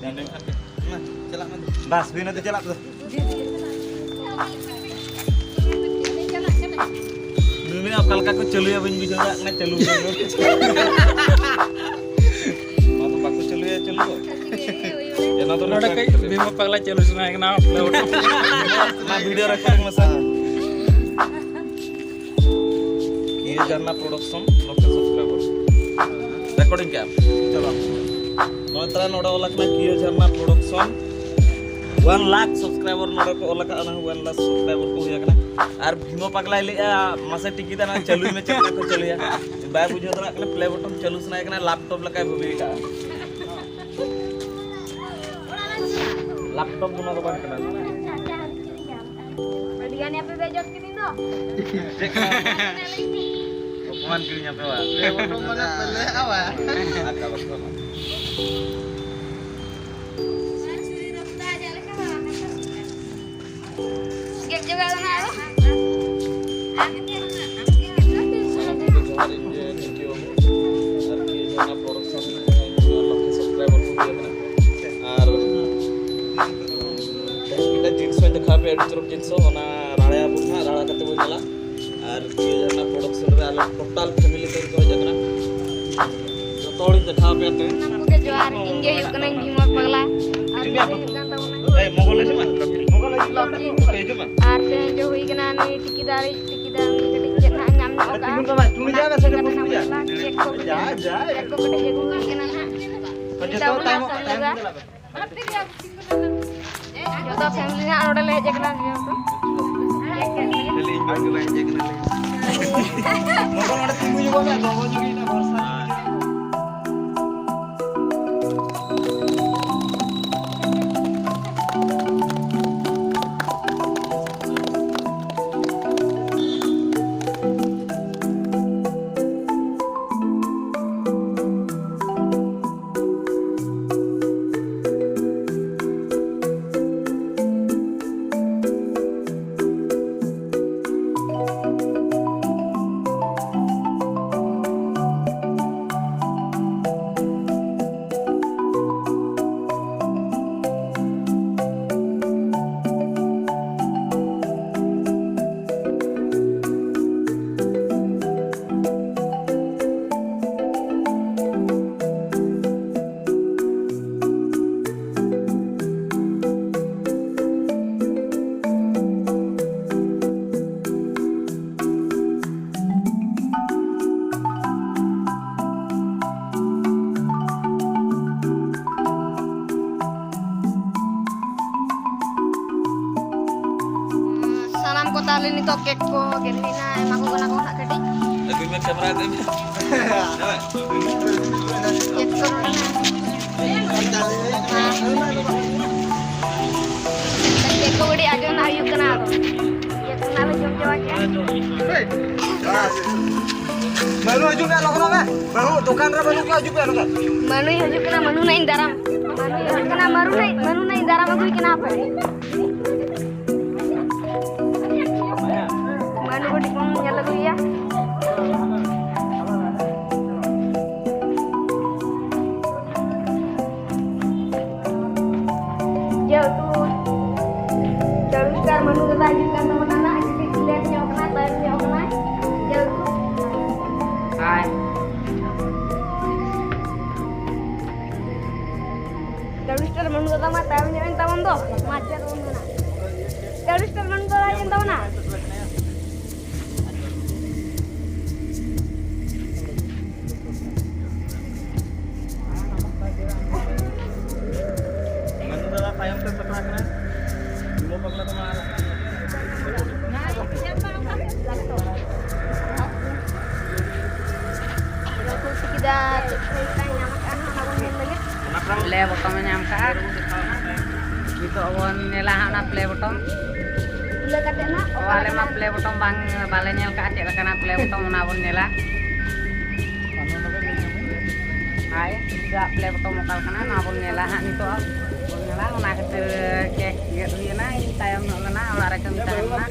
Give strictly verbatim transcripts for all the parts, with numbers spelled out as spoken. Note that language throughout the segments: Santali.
ᱪᱟᱞᱟᱜ ᱢᱮ᱾ ᱵᱟᱥ, ᱦᱩᱭᱱᱟ ᱛᱚ, ᱪᱟᱞᱟᱜ ᱯᱮ᱾ ᱱᱩᱭ ᱢᱮᱱᱟ ᱚᱠᱟ ᱞᱮᱠᱟ ᱠᱚ ᱪᱟᱹᱞᱩᱭᱟ, ᱵᱟᱹᱧ ᱵᱩᱡᱷᱟᱹᱣ ᱫᱟᱲᱮᱭᱟᱜ ᱠᱟᱱᱟ, ᱪᱟᱹᱞᱩ ᱵᱩᱡᱷᱟᱹᱣ ᱫᱟᱲᱮᱭᱟᱜ ᱠᱟᱱᱟ᱾ ᱱᱚᱣᱟ ᱫᱚ ᱵᱟᱠᱚ ᱪᱟᱹᱞᱩᱭᱟ, ᱪᱟᱹᱞᱩ ᱫᱚ᱾ ᱮᱱᱟ ᱫᱚ ᱱᱚᱰᱮ ᱱᱚᱝᱠᱟ ᱠᱟᱹᱡ ᱜᱮ᱾ ᱵᱷᱤᱢᱟ ᱯᱟᱜᱽᱞᱟ ᱪᱟᱹᱞᱩ ᱥᱟᱱᱟᱭᱮ ᱠᱟᱱᱟ, ᱚᱱᱟ video record ᱢᱮᱥᱟ᱾ ᱠᱤᱭᱟᱹ ᱡᱷᱟᱨᱱᱟ production, ᱞᱚᱠᱷᱮ subscriber᱾ Recording ᱠᱮᱜᱼᱟ᱾ ᱪᱚᱞᱚ᱾ ᱱᱚᱜᱼᱚᱭ ᱛᱟᱦᱞᱮ ᱱᱚᱰᱮ ᱚᱞ ᱟᱠᱟᱱᱟ ᱠᱤᱭᱟᱹ ᱡᱷᱟᱨᱱᱟ production, one lakh subscriber ᱱᱚᱰᱮ ᱠᱚ ᱚᱞ ᱟᱠᱟᱫᱼᱟ, ᱚᱱᱟ ᱦᱚᱸ one lakh subscriber ᱠᱚ ᱦᱩᱭ ᱟᱠᱟᱱᱟ᱾ ᱟᱨ ᱵᱷᱤᱢᱚ ᱯᱟᱜᱽᱞᱟᱭ ᱞᱟᱹᱭᱮᱫᱼᱟ, "ᱢᱟᱥᱮ ᱴᱤᱠᱤᱴ ᱟᱱᱟ ᱪᱟᱹᱞᱩᱭ ᱢᱮ, ᱪᱮᱫ ᱞᱮᱠᱟ ᱠᱚ ᱪᱟᱹᱞᱩᱭᱟ?" ᱵᱟᱭ ᱵᱩᱡᱷᱟᱹᱣ ᱫᱟᱲᱮᱭᱟᱜ ᱠᱟᱱᱟ, play button ᱪᱟᱹᱞᱩ ᱥᱟᱱᱟᱭᱮ ᱠᱟᱱᱟ, laptop ᱞᱮᱠᱟᱭ ᱵᱷᱟᱹᱵᱤ ᱟᱠᱟᱫᱼᱟ᱾ Laptop ᱫᱚ ᱱᱚᱣᱟ ᱫᱚ ᱵᱟᱝ ᱠᱟᱱᱟ᱾ ᱟᱹᱰᱤ ᱜᱟᱱ ᱟᱯᱮ ᱵᱮᱡᱚᱛ ᱠᱤᱫᱤᱧ ᱫᱚ᱾ ᱪᱮᱫ ᱠᱟᱱᱟ? ᱚᱯᱚᱢᱟᱱ ᱠᱤᱫᱤᱧ ᱟᱯᱮ ᱵᱟ? ᱟᱨ ᱠᱟᱜᱚᱡᱽ ᱠᱚ ᱮᱢᱟ᱾ ᱜᱮᱫ ᱡᱚᱜᱟᱲ ᱠᱟᱱᱟ ᱟᱫᱚ᱾ ᱡᱚᱦᱟᱨ, ᱤᱧ ᱜᱮ ᱱᱤᱠᱤ ᱵᱟᱹᱵᱩ᱾ ᱟᱨᱠᱤ ᱚᱱᱟ production ᱞᱟᱠᱷ subscriber ᱠᱚ ᱦᱩᱭ ᱟᱠᱟᱱᱟ᱾ ᱟᱨ ᱢᱤᱫᱴᱟᱝ ᱡᱤᱱᱤᱥ ᱦᱚᱸᱧ ᱫᱮᱠᱷᱟᱣ ᱟᱯᱮᱭᱟ, ᱟᱹᱰᱤ ᱪᱚᱨᱚᱠ ᱡᱤᱱᱤᱥ ᱦᱚᱸ, ᱚᱱᱟ ᱨᱟᱲᱟᱭᱟᱵᱚᱱ ᱦᱟᱸᱜ, ᱨᱟᱲᱟ ᱠᱟᱛᱮ ᱵᱚᱱ ᱧᱮᱞᱟ᱾ ᱟᱨ ᱱᱤᱭᱟᱹ ᱡᱷᱟᱨᱱᱟ production ᱨᱮ ᱟᱞᱮ total family ᱛᱮ ᱠᱚ ᱦᱮᱡ ᱟᱠᱟᱱᱟ᱾ ᱡᱚᱛᱚ ᱦᱚᱲᱤᱧ ᱫᱮᱠᱷᱟᱣ ᱟᱯᱮᱭᱟ ᱛᱮ᱾ ᱥᱟᱱᱟᱢ ᱠᱚᱜᱮ ᱡᱚᱦᱟᱨ, ᱤᱧ ᱜᱮ ᱦᱩᱭᱩᱜ ᱠᱟᱹᱱᱟᱹᱧ ᱵᱷᱤᱢᱚ ᱯᱟᱜᱽᱞᱟ᱾ ᱟᱨ ᱦᱤᱡᱩᱜ ᱢᱮ ᱱᱩᱭ ᱟᱯᱮ᱾ ᱦᱩᱭᱩᱜ ᱠᱟᱱ ᱛᱟᱵᱚᱱᱟ ᱮᱭ, ᱢᱚᱜᱚᱞ ᱦᱤᱡᱩᱜ ᱢᱮ᱾ ᱢᱚᱜᱚᱞ ᱦᱤᱡᱩᱜ ᱢᱮ᱾ ᱦᱤᱡᱩᱜ ᱢᱮ᱾ ᱟᱨ ᱛᱮᱦᱮᱧ ᱫᱚ ᱦᱩᱭ ᱠᱟᱱᱟ ᱱᱩᱭ ᱴᱤᱠᱤᱫᱟᱨ, ᱴᱤᱠᱤᱫᱟᱨ ᱩᱱᱤ ᱠᱟᱹᱴᱤᱡ ᱪᱮᱫ ᱦᱟᱸᱜ ᱧᱟᱢ ᱧᱚᱜ ᱟᱨ ᱠᱟᱜᱼᱟ᱾ ᱛᱤᱸᱜᱩᱱ ᱠᱟᱱᱟ, ᱛᱤᱸᱜᱩᱱ ᱠᱟᱱᱟ, ᱛᱤᱸᱜᱩᱱ ᱠᱟᱱᱟ᱾ ᱪᱮᱫ ᱠᱚ ᱠᱟᱹᱴᱤᱡ, ᱡᱟ, ᱡᱟ᱾ ᱪᱮᱫ ᱠᱚ ᱠᱟᱹᱴᱤᱡ ᱟᱹᱜᱩ ᱦᱩᱭ ᱠᱟᱱᱟ ᱦᱟᱸᱜ᱾ ᱡᱚᱛᱚ ᱛᱟᱭᱚᱢ, ᱛᱟᱭᱚᱢ ᱛᱮ ᱪᱟᱞᱟᱜ ᱯᱮ᱾ ᱡᱚᱛᱚ family ᱦᱟᱸᱜ ᱱᱚᱰᱮ ᱞᱮ ᱦᱮᱡ ᱟᱠᱟᱱᱟ, ᱧᱮᱞ ᱯᱮ᱾ ᱠᱷᱟᱹᱞᱤ ᱤᱧ ᱵᱟᱝ ᱜᱮ ᱵᱟᱭ ᱦᱮᱡ ᱟᱠᱟᱱᱟ᱾ ᱜᱚᱜᱚ ᱱᱚᱰᱮ ᱛᱤᱸᱜᱩ ᱧᱚᱜᱚᱜ ᱢᱮ, ᱜᱚᱜᱚ ᱧᱚᱜ ᱢᱮ, ᱵᱚᱨᱥᱟ᱾ ᱟᱞᱮ ᱱᱤᱛᱚᱜ ᱠᱮᱠ ᱠᱚ ᱜᱮᱫ ᱦᱩᱭᱱᱟ, ᱮᱢᱟ ᱠᱚ ᱠᱟᱱᱟ ᱠᱚ ᱦᱟᱸᱜ ᱠᱟᱹᱴᱤᱡ᱾ ᱟᱹᱜᱩᱭ ᱢᱮ, ᱠᱮᱢᱮᱨᱟ ᱟᱹᱜᱩᱭ ᱢᱮ᱾ ᱦᱮᱸ ᱵᱟᱝ? ᱠᱮᱠ ᱠᱚ ᱱᱚᱰᱮ ᱢᱮᱱᱟᱜᱼᱟ᱾ ᱠᱮᱠ ᱠᱚ ᱠᱟᱹᱴᱤᱡ ᱟᱸᱡᱚᱢ ᱦᱩᱭᱩᱜ ᱠᱟᱱᱟ ᱟᱫᱚ᱾ ᱠᱮᱠ ᱚᱱᱟ ᱞᱮ ᱡᱚᱢ ᱪᱟᱵᱟ ᱠᱮᱜᱼᱟ᱾ ᱢᱟᱹᱱᱩ ᱦᱤᱡᱩᱜ ᱢᱮ, ᱞᱚᱜᱚᱱᱚᱜ ᱢᱮ᱾ ᱵᱟᱹᱦᱩ, ᱫᱚᱠᱟᱱ ᱨᱮ ᱢᱟᱹᱱᱩ ᱠᱚ ᱦᱤᱡᱩᱜ ᱯᱮ, ᱞᱚᱜᱚᱱ᱾ ᱢᱟᱹᱱᱩᱭ ᱦᱤᱡᱩᱜ ᱠᱟᱱᱟ, ᱢᱟᱹᱱᱩ ᱱᱟᱜ ᱤᱧ ᱫᱟᱨᱟᱢ᱾ ᱢᱟᱹᱱᱩᱭ ᱦᱤᱡᱩᱜ ᱠᱟᱱᱟ, ᱢᱟᱹᱱᱩ ᱱᱟᱜ, ᱢᱟᱹᱱᱩ ᱱᱟᱜ ᱤᱧ ᱫᱟᱨᱟᱢ ᱟᱹᱜᱩᱭ ᱠᱟᱱᱟ ᱦᱟᱯᱮ᱾ ᱢᱟᱹᱱᱩ ᱠᱟᱹᱴᱤᱡ ᱵᱚᱱ ᱧᱮᱞ ᱟᱹᱜᱩᱭᱮᱭᱟ᱾ ᱡᱮᱦᱮᱛᱩ ᱪᱟᱹᱲᱩᱥᱴᱟᱨ ᱢᱟᱹᱱᱩ ᱫᱟᱫᱟ ᱦᱤᱡᱩᱜ ᱠᱟᱱ ᱛᱟᱵᱚᱱᱟ ᱱᱟᱜ, ᱠᱟᱹᱴᱤᱡ ᱞᱮᱴ ᱧᱚᱜ ᱠᱟᱱᱟ, ᱛᱟᱭᱚᱢ ᱧᱚᱜ ᱠᱟᱱᱟ᱾ ᱡᱮᱦᱮᱛᱩ ᱦᱟᱭ᱾ ᱪᱟᱹᱲᱩᱥᱴᱟᱨ ᱢᱟᱹᱱᱩ ᱫᱟᱫᱟ ᱢᱟ ᱛᱟᱭᱚᱢ ᱧᱚᱜ ᱮᱱ ᱛᱟᱵᱚᱱ ᱫᱚ᱾ ᱢᱟ ᱪᱮᱫ ᱵᱚᱱ ᱢᱮᱱᱟ? ᱪᱟᱹᱲᱩᱥᱴᱟᱨ ᱢᱟᱹᱱᱩ ᱫᱟᱫᱟ ᱦᱮᱡ ᱮᱱ ᱛᱟᱵᱚᱱᱟ᱾ ᱢᱟᱹᱱᱩ ᱫᱟᱫᱟ ᱛᱟᱭᱚᱢ ᱛᱮ ᱥᱟᱯᱲᱟᱣ ᱠᱟᱱᱟ᱾ ᱡᱩᱞᱟᱹ ᱯᱟᱜᱽᱞᱟ ᱫᱚ ᱢᱟ ᱠᱮᱫᱟ, ᱪᱮᱫ ᱠᱚ ᱞᱮᱠᱟᱭ ᱧᱟᱢ ᱟᱠᱟᱫᱼᱟ ᱦᱟᱸᱜ, ᱚᱱᱟ ᱵᱚᱱ ᱧᱮᱞ ᱞᱮᱜᱮ᱾ ᱯᱞᱮ ᱵᱚᱴᱚᱢᱮ ᱧᱟᱢ ᱠᱟᱜᱼᱟ᱾ ᱱᱤᱛᱚᱜ ᱵᱚᱱ ᱧᱮᱞᱟ ᱦᱟᱸᱜ ᱚᱱᱟ ᱯᱞᱮ ᱵᱚᱴᱚᱢ᱾ ᱠᱷᱩᱞᱟᱹ ᱠᱟᱛᱮ ᱱᱟᱜ ᱚ, ᱚᱠᱟ ᱟᱞᱮ ᱢᱟ ᱞᱮᱠᱟᱱᱟ? ᱯᱞᱮ ᱵᱚᱴᱚᱢ ᱵᱟᱝ, ᱵᱟᱞᱮ ᱧᱮᱞ ᱠᱟᱜᱼᱟ, ᱪᱮᱫ ᱞᱮᱠᱟᱱᱟ ᱯᱞᱮ ᱵᱚᱴᱚᱢ, ᱚᱱᱟ ᱵᱚᱱ ᱧᱮᱞᱟ᱾ ᱦᱟᱭ, ᱪᱮᱫᱟᱜ ᱯᱞᱮ ᱵᱚᱴᱚᱢ ᱚᱠᱟ ᱞᱮᱠᱟᱱᱟ, ᱱᱚᱣᱟ ᱵᱚᱱ ᱧᱮᱞᱟ ᱦᱟᱸᱜ ᱱᱤᱛᱚᱜ᱾ ᱵᱚᱱ ᱧᱮᱞᱟ, ᱚᱱᱟ ᱠᱷᱟᱹᱛᱤᱨ ᱠᱮᱠ ᱜᱮᱫ ᱦᱩᱭᱮᱱᱟ, ᱤᱧ ᱛᱟᱭᱚᱢ ᱧᱚᱜ ᱞᱮᱱᱟ, ᱚᱲᱟᱜ ᱨᱮ ᱠᱟᱹᱢᱤ ᱛᱟᱦᱮᱸ ᱞᱮᱱᱟ᱾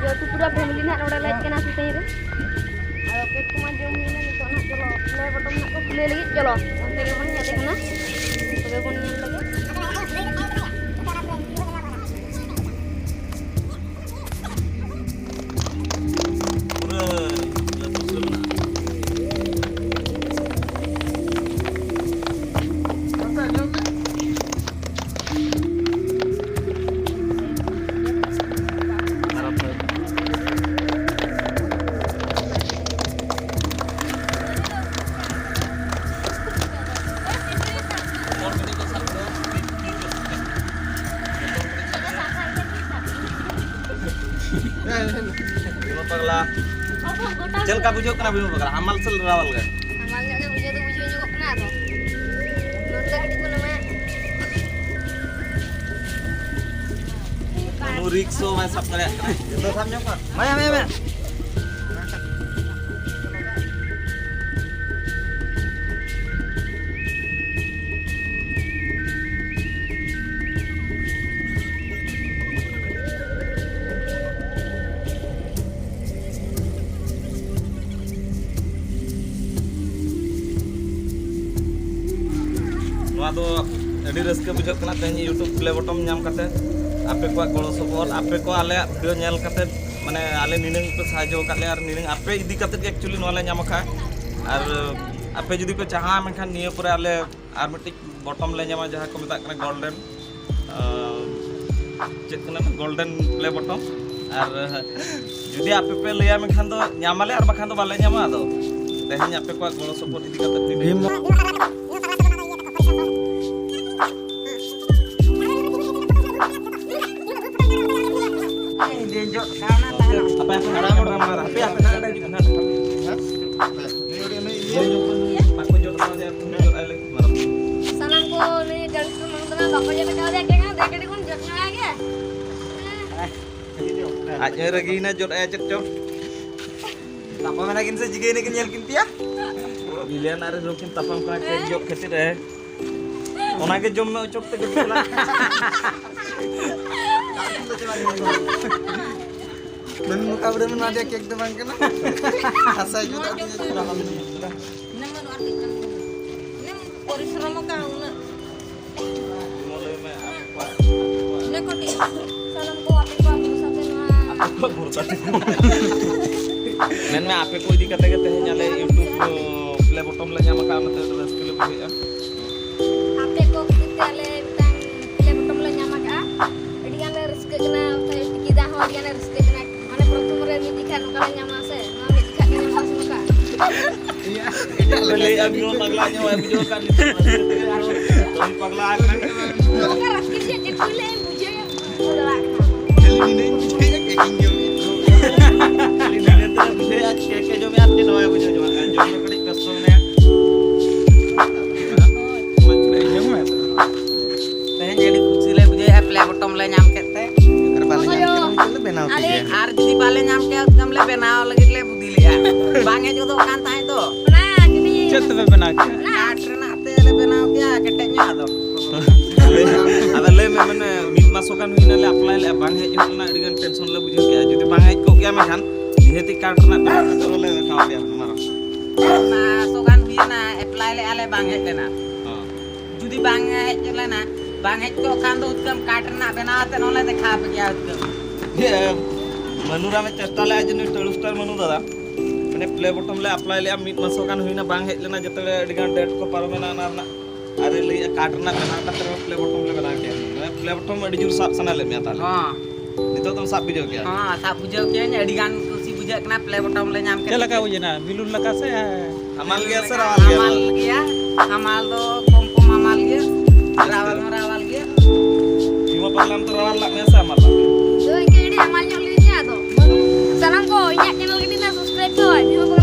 ᱡᱮᱦᱮᱛᱩ ᱯᱩᱨᱟᱹ ᱯᱷᱮᱢᱤᱞᱤ ᱱᱟᱜ ᱱᱚᱰᱮ ᱞᱮ ᱦᱮᱡ ᱠᱟᱱᱟ ᱥᱩᱛᱟᱹᱧ ᱨᱮ᱾ ᱟᱫᱚ ᱠᱮᱠ ᱠᱚᱢᱟ ᱡᱚᱢ ᱦᱩᱭᱱᱟ, ᱱᱤᱛᱚᱜ ᱱᱟᱜ ᱪᱚᱞᱚ ᱯᱞᱮ ᱵᱚᱴᱚᱢ ᱱᱟᱜ ᱠᱚ ᱠᱷᱩᱞᱟᱹᱣ ᱞᱟᱹᱜᱤᱫ, ᱪᱚᱞᱚ ᱚᱱᱛᱮ ᱜᱮᱵᱚᱱ ᱧᱮᱞᱮ ᱠᱟᱱᱟ, ᱛᱚᱵᱮ ᱵᱚᱱ ᱧᱮᱞ ᱞᱮᱜᱮ᱾ ᱯᱩᱨᱟᱹ ᱟᱹᱛᱩ ᱯᱩᱨᱟᱹ ᱢᱮᱱᱟᱜᱼᱟ᱾ ᱪᱮᱫ ᱞᱮᱠᱟ ᱵᱩᱡᱷᱟᱹᱜ ᱠᱟᱱᱟ ᱵᱤᱢᱚᱞ ᱯᱟᱜᱽᱞᱟ? ᱦᱟᱢᱟᱞ ᱥᱮ ᱨᱟᱣᱟᱞ ᱜᱮ? ᱦᱟᱢᱟᱞ ᱧᱚᱜ ᱜᱮ ᱵᱩᱡᱷᱟᱹᱣ ᱫᱚ ᱵᱩᱡᱷᱟᱹᱣ ᱧᱚᱜᱚᱜ ᱠᱟᱱᱟ, ᱟᱫᱚ ᱱᱚᱱᱛᱮ ᱠᱟᱹᱴᱤᱡ ᱵᱚᱱ ᱮᱢᱟᱭᱟ᱾ ᱱᱩᱱᱩ ᱨᱤᱠᱥ ᱦᱚᱸ ᱵᱟᱭ ᱥᱟᱵ ᱫᱟᱲᱮᱭᱟᱜ ᱠᱟᱱᱟ᱾ ᱫᱚ ᱥᱟᱵ ᱧᱚᱜ ᱠᱚᱣᱟ᱾ ᱢᱟᱭᱟ, ᱢᱟᱭᱟ, ᱢᱟᱭᱟ᱾ ᱱᱚᱣᱟ ᱫᱚ ᱟᱹᱰᱤ ᱨᱟᱹᱥᱠᱟᱹ ᱵᱩᱡᱷᱟᱹᱜ ᱠᱟᱱᱟ ᱛᱮᱦᱮᱧ YouTube play button ᱧᱟᱢ ᱠᱟᱛᱮ, ᱟᱯᱮ ᱠᱚᱣᱟᱜ ᱜᱚᱲᱚ ᱥᱚᱯᱚᱦᱚᱫ, ᱟᱯᱮ ᱠᱚ ᱟᱞᱮᱭᱟᱜ video ᱧᱮᱞ ᱠᱟᱛᱮ, ᱢᱟᱱᱮ, ᱟᱞᱮ ᱱᱤᱱᱟᱹᱝ ᱯᱮ ᱥᱟᱦᱟᱡᱽᱡᱚ ᱟᱠᱟᱫ ᱞᱮᱭᱟ ᱟᱨ ᱱᱤᱱᱟᱹᱝ ᱟᱯᱮ ᱤᱫᱤ ᱠᱟᱛᱮ ᱜᱮ actually ᱱᱚᱣᱟ ᱞᱮ ᱧᱟᱢ ᱟᱠᱟᱫᱼᱟ᱾ ᱟᱨ ᱟᱯᱮ ᱡᱩᱫᱤ ᱯᱮ ᱪᱟᱦᱟᱜᱼᱟ, ᱢᱮᱱᱠᱷᱟᱱ ᱱᱤᱭᱟᱹ ᱯᱚᱨᱮ ᱟᱞᱮ ᱟᱨ ᱢᱤᱫᱴᱤᱡ button ᱞᱮ ᱧᱟᱢᱟ, ᱡᱟᱦᱟᱸ ᱠᱚ ᱢᱮᱛᱟᱜ ᱠᱟᱱᱟ golden, ᱟᱸ, ᱪᱮᱫ ᱠᱟᱱᱟ, golden play button᱾ ᱟᱨ ᱡᱩᱫᱤ ᱟᱯᱮ ᱯᱮ ᱞᱟᱹᱭᱟ, ᱢᱮᱱᱠᱷᱟᱱ ᱫᱚ ᱧᱟᱢᱟᱞᱮ, ᱟᱨ ᱵᱟᱠᱷᱟᱱ ᱫᱚ ᱵᱟᱞᱮ ᱧᱟᱢᱟ᱾ ᱟᱫᱚ ᱛᱮᱦᱮᱧ ᱟᱯᱮ ᱠᱚᱣᱟᱜ ᱜᱚᱲᱚ ᱥᱚᱯᱚᱦᱚᱫ ᱤᱫᱤ ᱠᱟᱛᱮ ᱵᱷᱤᱢ᱾ ᱟᱯᱮ ᱟᱯᱮ ᱦᱟᱲᱟᱢ ᱦᱚᱲ ᱠᱟᱱᱟ, ᱦᱟᱯᱮ ᱟᱯᱮ ᱱᱟᱰᱮ ᱦᱤᱡᱩᱜ ᱯᱮ, ᱱᱟᱰᱮ᱾ ᱵᱟᱠᱚ ᱡᱚᱴ ᱠᱟᱣᱫᱮᱭᱟ, ᱩᱱᱤ ᱡᱚᱴ ᱟᱭ ᱞᱟᱹᱜᱤᱫ ᱢᱟᱨᱟᱝ᱾ ᱥᱟᱱᱟᱢ ᱠᱚ ᱱᱩᱭ ᱜᱟᱹᱰᱤ ᱠᱚ ᱢᱟᱲᱟᱝ ᱫᱚ ᱵᱟᱠᱚ ᱡᱚᱴ ᱠᱟᱣᱫᱮᱭᱟ, ᱠᱮᱸᱜᱟ ᱫᱮ ᱠᱟᱹᱴᱤᱡ ᱵᱚᱱ ᱡᱚᱴ ᱧᱚᱜᱟᱭ ᱜᱮ᱾ ᱟᱡ ᱦᱚᱸᱭ ᱨᱟᱹᱜᱤᱭᱮᱱᱟ, ᱡᱚᱴ ᱟᱭᱟ ᱪᱮᱫ ᱪᱚ᱾ ᱛᱟᱯᱟᱢ ᱮᱱᱟ ᱠᱤᱱ ᱥᱮ ᱪᱤᱠᱟᱹᱭᱮᱱᱟ ᱠᱤᱱ ᱧᱮᱞ ᱠᱤᱱ ᱯᱮᱭᱟ? ᱵᱤᱞᱤᱭᱟᱱᱟᱨ ᱨᱮ ᱫᱚ ᱠᱤᱱ ᱛᱟᱯᱟᱢ ᱠᱟᱱᱟ, ᱠᱮᱠ ᱡᱚᱜ ᱠᱷᱟᱹᱛᱤᱨ ᱨᱮ᱾ ᱚᱱᱟ ᱜᱮ ᱡᱚᱢ ᱢᱮ ᱚᱪᱚᱜ ᱛᱮ ᱠᱟᱹᱴᱤᱡ ᱪᱟᱞᱟᱜ᱾ ᱢᱮᱱ ᱢᱚᱠᱟᱵᱨᱮ ᱢᱮᱱᱟ ᱡᱮ ᱠᱮᱠ ᱫᱚ ᱵᱟᱝ ᱠᱟᱱᱟ᱾ ᱦᱟᱥᱟᱭ ᱡᱩᱛ ᱟᱹᱰᱤ ᱡᱩᱛ ᱠᱟᱱᱟ᱾ ᱤᱱᱟᱹᱢ ᱵᱟᱹᱱᱩᱜᱼᱟ, ᱟᱨ ᱪᱮᱫ ᱠᱟᱱᱟ? ᱤᱱᱟᱹᱢ ᱯᱚᱨᱤᱥᱨᱚᱢ ᱟᱠᱟᱫ ᱩᱱᱟᱹᱜ᱾ ᱤᱱᱟᱹ ᱠᱚ ᱴᱷᱤᱠ᱾ ᱥᱟᱱᱟᱢ ᱠᱚ ᱟᱯᱮ ᱠᱚᱣᱟᱜ ᱵᱷᱚᱨᱥᱟ ᱛᱮ ᱱᱚᱣᱟ᱾ ᱢᱮᱱᱢᱮ, ᱟᱯᱮ ᱠᱚ ᱤᱫᱤ ᱠᱟᱛᱮ ᱜᱮ ᱛᱮᱦᱮᱧ ᱟᱞᱮ YouTube ᱠᱚ play button ᱞᱮ ᱧᱟᱢ ᱟᱠᱟᱫᱼᱟ, ᱚᱱᱟᱛᱮ ᱟᱹᱰᱤ ᱨᱟᱹᱥᱠᱟᱹ ᱞᱮ ᱵᱩᱡᱷᱟᱹᱣᱮᱫᱼᱟ᱾ ᱟᱯᱮ ᱠᱚ ᱠᱷᱟᱹᱛᱤᱨ ᱛᱮ ᱟᱞᱮ ᱢᱤᱫᱴᱟᱝ play button ᱞᱮ ᱧᱟᱢ ᱟᱠᱟᱫᱼᱟ᱾ ᱟᱹᱰᱤ ᱜᱟᱱ ᱞᱮ ᱨᱟᱹᱥᱠᱟᱹᱜ ᱠᱟᱱᱟ, ᱚᱠᱚᱭ ᱴᱤᱠᱤ ᱫᱟ ᱦᱚᱸ ᱟᱹᱰᱤ ᱜᱟᱱ ᱞᱮ ᱨᱟᱹᱥᱠᱟᱹᱜ ᱠᱟᱱᱟ᱾ ᱢᱟᱱᱮ ᱯᱨᱚᱛᱷᱚᱢ ᱨᱮ ᱢᱤᱫ ᱡᱚᱠᱷᱟ ᱱᱚᱝᱠᱟ ᱞᱮ ᱧᱟᱢᱟ ᱥᱮ, ᱱᱚᱣᱟ ᱢᱤᱫ ᱡᱚᱠᱷᱟ ᱜᱮ ᱧᱟᱢᱚᱜᱼᱟ ᱥᱮ ᱱᱚᱝᱠᱟ? ᱯᱮ ᱞᱟᱹᱭᱮᱫᱼᱟ ᱵᱤᱢᱚᱞ ᱯᱟᱜᱽᱞᱟ ᱧᱚᱜ ᱵᱟᱭ ᱵᱩᱡᱷᱟᱹᱣ ᱠᱟᱱ ᱱᱤᱛᱚᱜ ᱢᱟ᱾ ᱠᱟᱹᱢᱤ ᱯᱟᱜᱽᱞᱟ ᱟᱠᱟᱱᱟ᱾ ᱱᱚᱝᱠᱟ ᱨᱟᱹᱥᱠᱟᱹ ᱪᱮᱫ ᱪᱮᱫ ᱠᱚ ᱞᱟᱹᱭ ᱵᱩᱡᱷᱟᱹᱣ ᱵᱩᱡᱷᱟᱹᱣ ᱫᱟᱲᱮᱭᱟᱜ ᱠᱟᱱᱟ᱾ ᱠᱷᱟᱹᱞᱤ ᱱᱤᱱᱟᱹᱧ ᱵᱩᱡᱷᱟᱹᱣᱮᱫᱼᱟ, ᱠᱮᱠᱤᱧ ᱡᱚᱢᱮᱫ᱾ ᱠᱷᱟᱹᱞᱤ ᱱᱤᱱᱟᱹᱧ ᱫᱚ ᱵᱩᱡᱷᱟᱹᱣᱮᱫᱼᱟ, ᱠᱮᱠ ᱮ ᱡᱚᱢ ᱟᱨ ᱡᱮ ᱱᱚᱣᱟ ᱵᱩᱡᱷᱟᱹᱣ ᱧᱟᱢᱚᱜ ᱠᱟᱱᱟ, ᱡᱚᱢ ᱨᱮ ᱠᱟᱹᱴᱤᱡ ᱠᱚᱥᱴᱚ ᱢᱮᱱᱟᱜᱼᱟ᱾ ᱛᱮᱦᱮᱧ ᱟᱹᱰᱤ ᱠᱷᱩᱥᱤ ᱞᱮ ᱵᱩᱡᱷᱟᱹᱣᱮᱫᱼᱟ, ᱯᱞᱮ ᱵᱚᱴᱚᱢ ᱞᱮ ᱧᱟᱢ ᱠᱮᱫ ᱛᱮ᱾ ᱟᱨ ᱵᱟᱞᱮ ᱧᱟᱢ ᱠᱮᱫ ᱨᱮᱦᱚᱸ ᱞᱮ ᱵᱮᱱᱟᱣ ᱠᱮᱫ ᱜᱮᱭᱟ᱾ ᱟᱨ ᱡᱩᱫᱤ ᱵᱟᱞᱮ ᱧᱟᱢ ᱠᱮᱭᱟ, ᱩᱛᱠᱟᱹᱢ ᱞᱮ ᱵᱮᱱᱟᱣ ᱞᱟᱹᱜᱤᱫ ᱞᱮ ᱵᱩᱫᱷᱤ ᱞᱮᱫᱼᱟ᱾ ᱵᱟᱝ ᱦᱮᱡ ᱜᱚᱫᱚᱜ ᱠᱟᱱ ᱛᱟᱦᱮᱸᱫ ᱫᱚ᱾ ᱚᱱᱟ ᱡᱩᱫᱤ ᱪᱮᱫ ᱛᱮᱯᱮ ᱵᱮᱱᱟᱣ ᱠᱮᱭᱟ? ᱠᱟᱴ ᱨᱮᱱᱟᱜ ᱛᱮ ᱞᱮ ᱵᱮᱱᱟᱣ ᱠᱮᱭᱟ, ᱠᱮᱴᱮᱡ ᱧᱚᱜ ᱟᱫᱚ᱾ ᱟᱫᱚ ᱞᱟᱹᱭ ᱢᱮ, ᱢᱟᱱᱮ ᱢᱤᱫ ᱢᱟᱥ ᱜᱟᱱ ᱦᱩᱭᱱᱟ ᱞᱮ ᱟᱯᱞᱟᱭ ᱞᱮᱜᱼᱟ, ᱵᱟᱝ ᱦᱮᱡ ᱦᱩᱭ ᱞᱮᱱᱟ, ᱟᱹᱰᱤ ᱜᱟᱱ ᱴᱮᱱᱥᱚᱱ ᱞᱮ ᱵᱩᱡᱷᱟᱹᱣ ᱠᱮᱜᱼᱟ᱾ ᱡᱩᱫᱤ ᱵᱟᱝ ᱦᱮᱡ ᱠᱚᱜ ᱜᱮᱭᱟ, ᱢᱮᱱᱠᱷᱟᱱ ᱱᱤᱦᱟᱹᱛᱤ ᱠᱟᱴ ᱨᱮᱱᱟᱜ ᱵᱮᱱᱟᱣ ᱠᱟᱛᱮ ᱞᱮ ᱫᱮᱠᱷᱟᱣ ᱟᱯᱮᱭᱟ ᱢᱟᱨᱟᱝ᱾ ᱢᱟᱥ ᱜᱟᱱ ᱦᱩᱭᱱᱟ, ᱮᱯᱞᱟᱭ ᱞᱮᱜᱼᱟ ᱞᱮ, ᱵᱟᱝ ᱦᱮᱡ ᱞᱮᱱᱟ᱾ ᱦᱚᱸ᱾ ᱡᱩᱫᱤ ᱵᱟᱝ ᱦᱮᱡ ᱞᱮᱱᱟ, ᱵᱟᱝ ᱦᱮᱡ ᱠᱚᱜ ᱠᱷᱟᱱ ᱫᱚ ᱩᱛᱠᱟᱹᱢ ᱠᱟᱴ ᱨᱮᱱᱟᱜ ᱵᱮᱱᱟᱣ ᱟᱛᱮ ᱱᱚᱰᱮ ᱫᱮᱠᱷᱟᱣ ᱟᱯᱮ ᱜᱮᱭᱟ ᱩᱛᱠᱟᱹᱢ᱾ ᱤᱭᱟᱹ, ᱢᱟᱹᱱᱩᱨᱟᱢᱮ ᱪᱮᱥᱴᱟ ᱞᱮᱜᱼᱟ ᱡᱮ ᱱᱩᱭ ᱴᱟᱹᱲᱩ ᱥᱴᱟᱨ ᱢᱟᱹᱱᱩ ᱫᱟᱫᱟ, ᱢᱟᱱᱮ ᱯᱞᱮ ᱵᱚᱴᱚᱢ ᱞᱮ ᱟᱯᱞᱟᱭ ᱞᱮᱜᱼᱟ, ᱢᱤᱫ ᱢᱟᱥ ᱜᱟᱱ ᱦᱩᱭᱱᱟ, ᱵᱟᱝ ᱦᱮᱡ ᱞᱮᱱᱟ, ᱡᱮᱛᱮ ᱟᱹᱰᱤ ᱜᱟᱱ ᱰᱮᱴ ᱠᱚ ᱯᱟᱨᱚᱢᱮᱱᱟ, ᱚᱱᱟ ᱨᱮᱱᱟᱜ ᱟᱨᱮ ᱞᱟᱹᱭᱮᱜᱼᱟ, ᱠᱟᱴ ᱨᱮᱱᱟᱜ ᱵᱮᱱᱟᱣ ᱠᱟᱛᱮ ᱨᱮᱦᱚᱸ ᱯᱞᱮ ᱵᱚᱴᱚᱢ ᱞᱮ ᱵᱮᱱᱟᱣ ᱠᱮᱭᱟ᱾ ᱢᱟᱱᱮ ᱯᱞᱮ ᱵᱚᱴᱚᱢ ᱟᱹᱰᱤ ᱡᱳᱨ ᱥᱟᱵ ᱥᱟᱱᱟ ᱞᱮᱫ ᱢᱮᱭᱟ ᱛᱟᱦᱞᱮ? ᱦᱚᱸ᱾ ᱱᱤᱛᱚᱜ ᱫᱚᱢ ᱥᱟᱵ ᱵᱩᱡᱷᱟᱹᱣ ᱠᱮᱭᱟ? ᱦᱚᱸ, ᱥᱟᱵ ᱵᱩᱡᱷᱟᱹᱣ ᱠᱮᱭᱟᱹᱧ, ᱟᱹᱰᱤ ᱜᱟᱱ ᱠᱩᱥᱤ ᱵᱩᱡᱷᱟᱹᱜ ᱠᱟᱱᱟ ᱯᱞᱮ ᱵᱚᱴᱚᱢ ᱞᱮ ᱧᱟᱢ ᱠᱮᱫ ᱪᱮᱫ ᱛᱮ᱾ ᱞᱮᱠᱟ ᱵᱩᱡᱷᱟᱹᱣᱱᱟ? ᱵᱤᱞᱩᱱ ᱞᱮᱠᱟ ᱥᱮ? ᱦᱟᱢᱟᱞ ᱜᱮᱭᱟ ᱥᱮ ᱨᱟᱣᱟᱞ ᱜᱮᱭᱟ? ᱦᱟᱢᱟᱞ ᱜᱮᱭᱟ, ᱦᱟᱢᱟᱞ ᱫᱚ ᱠᱚᱢ ᱠᱚᱢ ᱦᱟᱢᱟᱞ ᱜᱮᱭᱟ, ᱨᱟᱣᱟᱞ ᱦᱚᱸ ᱨᱟᱣᱟᱞ ᱜᱮᱭᱟ᱾ ᱵᱤᱢᱟ ᱯᱟᱨᱞᱟᱢ ᱛᱚ ᱨᱟᱣᱟᱞ ᱞᱟᱜ ᱢᱮᱭᱟ ᱥᱮ ᱦᱟᱢᱟᱞ ᱞᱟᱜ ᱢᱮᱭᱟ? ᱫᱚ ᱤᱱᱠᱟᱹ ᱟᱹᱰᱤ ᱦᱟᱢᱟᱞ ᱧᱚᱜ ᱞᱤᱧᱟ ᱟᱫᱚ᱾ ᱥᱟᱱᱟᱢ ᱠᱚ ᱤᱧᱟᱹᱜ ᱪᱮᱱᱮᱞ ᱠᱟᱹᱴᱤᱡ ᱱᱟ ᱥᱟᱵᱥᱠᱨᱟᱭᱤᱵ ᱠᱚ, ᱵᱤᱢᱟ ᱯᱟᱨᱞᱟᱢ᱾